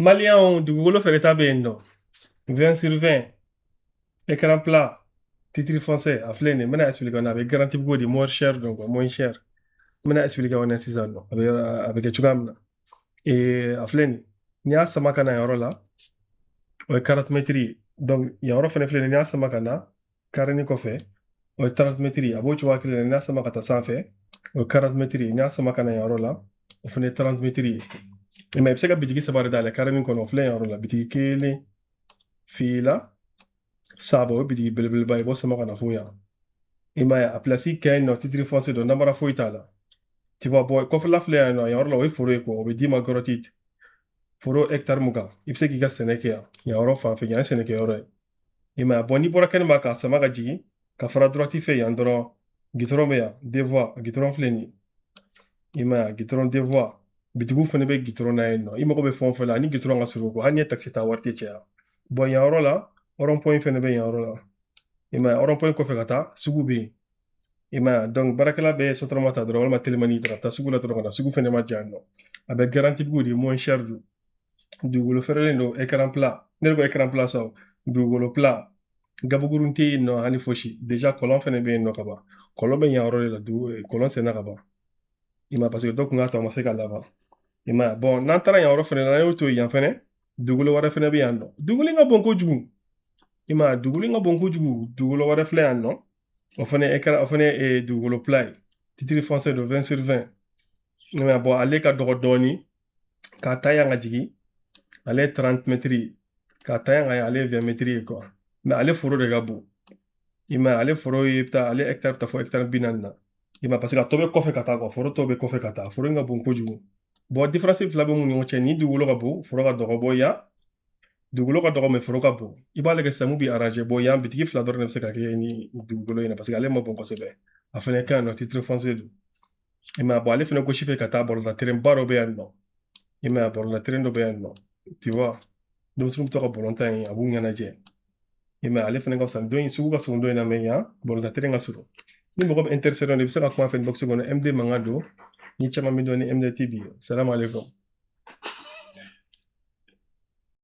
Maliyɛnw, dugukolo feereta bɛ yen nɔ, 20 sur 20, écran plat, titre foncier. A filɛ nin ye, n bɛna expliquer a bɛ garantie ko di, moins cher, donc moins cher. N bɛna expliquer aw ɲɛna sisan nɔ a bɛ kɛ cogoya min na. A filɛ nin ye, n'i y'a sama ka na yɔrɔ la, o ye 40 mètres ye. Donc yan yɔrɔ fɛnɛ filɛ nin ye, n'i y'a sama ka na carré kɔfɛ, o ye 30 mètres ye. A b'o cogoya kelen na, n'i y'a sama ka taa sanfɛ, o ye 40 mètres ye. N'i y'a sama ka na yan yɔrɔ la, o fɛnɛ ye 30 mètres ye. Mais i bɛ se ka bitigi saba de dayɛlɛ carré kɔnɔ. O filɛ yan yɔrɔ la, bitigi kelen, fila, saba, o ye bitigi belebeleba ye. I b'o sama ka na fo yan. I m'a ye, a place ka ɲi nɔ, titre foncier don, namara foyi t'a la, tu vois. Bon, kɔfɛla filɛ yan nɔ, yan yɔrɔ la, o ye foro ye quoi. O bɛ d'i ma gratuit, foro hectare 20. I bɛ se k'i ka sɛnɛ kɛ yan, yan yɔrɔ fan fɛ, yan ye sɛnɛkɛyɔrɔ ye. I m'a ye. Bon, n'i bɔra kɛnɛma k'a sama ka jigin ka fara droite fɛ yan dɔrɔn, goudron bɛ yan, deux voies, goudron filɛ nin ye. I m'a ye, goudron deux voies, bitigiw fana bɛ goudron na yen nɔ. I mago bɛ fɛn o fɛn la, ani goudron ka surun quoi, hali n'i ye taxi ta, wari tɛ caya. Bon, yan yɔrɔ la, rond point fana bɛ yan yɔrɔ la. I m'a ye, rond point kɔfɛ ka taa, sugu bɛ yen. I m'a ye. Donc baarakɛla bɛ Sotrama ta dɔrɔn walima telimani dɔrɔn, ka taa sugu la dɔrɔn ka na. Sugu fana ma jan nɔ. A bɛ garantie di, moins cher don. Dugukolo feerelen don, écran plat. Ne de ko écran plat sa o, dugukolo plat, gabakurun tɛ yen nɔ hali fosi. Déjà kɔlɔn fana bɛ yen nɔ ka ban. Kɔlɔn bɛ yan yɔrɔ de la, dugu kɔlɔn senna ka ban. I ma, parce que dɔ kun k'a to a ma se ka laban. I ma ye. Bon, n'an taara yan yɔrɔ fana la, n'an y'o to yen, yan fɛnɛ dugukolo wɛrɛ fɛnɛ bɛ yan nɔ. Dugukolo in ka bon kojugu. I ma ye, dugukolo in ka bon kojugu. Dugukolo wɛrɛ filɛ yan nɔ, o fɛnɛ écran, o fɛnɛ ye dugukolo plat ye, titre foncier don, 20 sur 20. I ma ye. Bon, ale ka dɔgɔ dɔɔni. K'a ta yan ka jigin, ale ye 30 mètres ye. K'a ta yan ka ale ye 20 mètres ye quoi. Mais ale foro de ka bon. I ma ye, ale foro ye bɛ taa, ale hectare bɛ taa fo hectare 40 na. I ma, parce que a tɔ bɛ kɔfɛ ka taa quoi, foro tɔ bɛ kɔfɛ ka taa. Foro in ka bon kojugu. Bon, différence fila bɛ mun ni ɲɔgɔn cɛ? Ni dugukolo ka bon, foro ka dɔgɔ. Bɔ yan, dugukolo ka dɔgɔ mais foro ka bon. I b'ale kɛ sisan, mun b'i arranger? Bon, yan bitigi fila dɔrɔn de bɛ se ka kɛ ni dugukolo in na, parce que ale ma bon kosɛbɛ. A fɛnɛ ka ɲi nɔ, titre foncier don. I ma ye. Bon, ale fɛnɛ gauche fɛ ka taa, balontan terrain ba dɔ bɛ yan nɔ. I ma ye, balontan terrain dɔ bɛ yan nɔ, tu vois. Denmisɛnninw bɛ to ka balontan tan yen, a b'u ɲɛnajɛ. I ma ye, ale fɛnɛ ka fisa. Don in sugu ka surun don in na, mais yan balontan terrain ka surun. Ni mɔgɔ bɛ intéressé, i bɛ se ka kuma fɛ inbox kɔnɔ. MD mankan don ni caman bɛ dɔn ni MD TV. Salamu aleykum.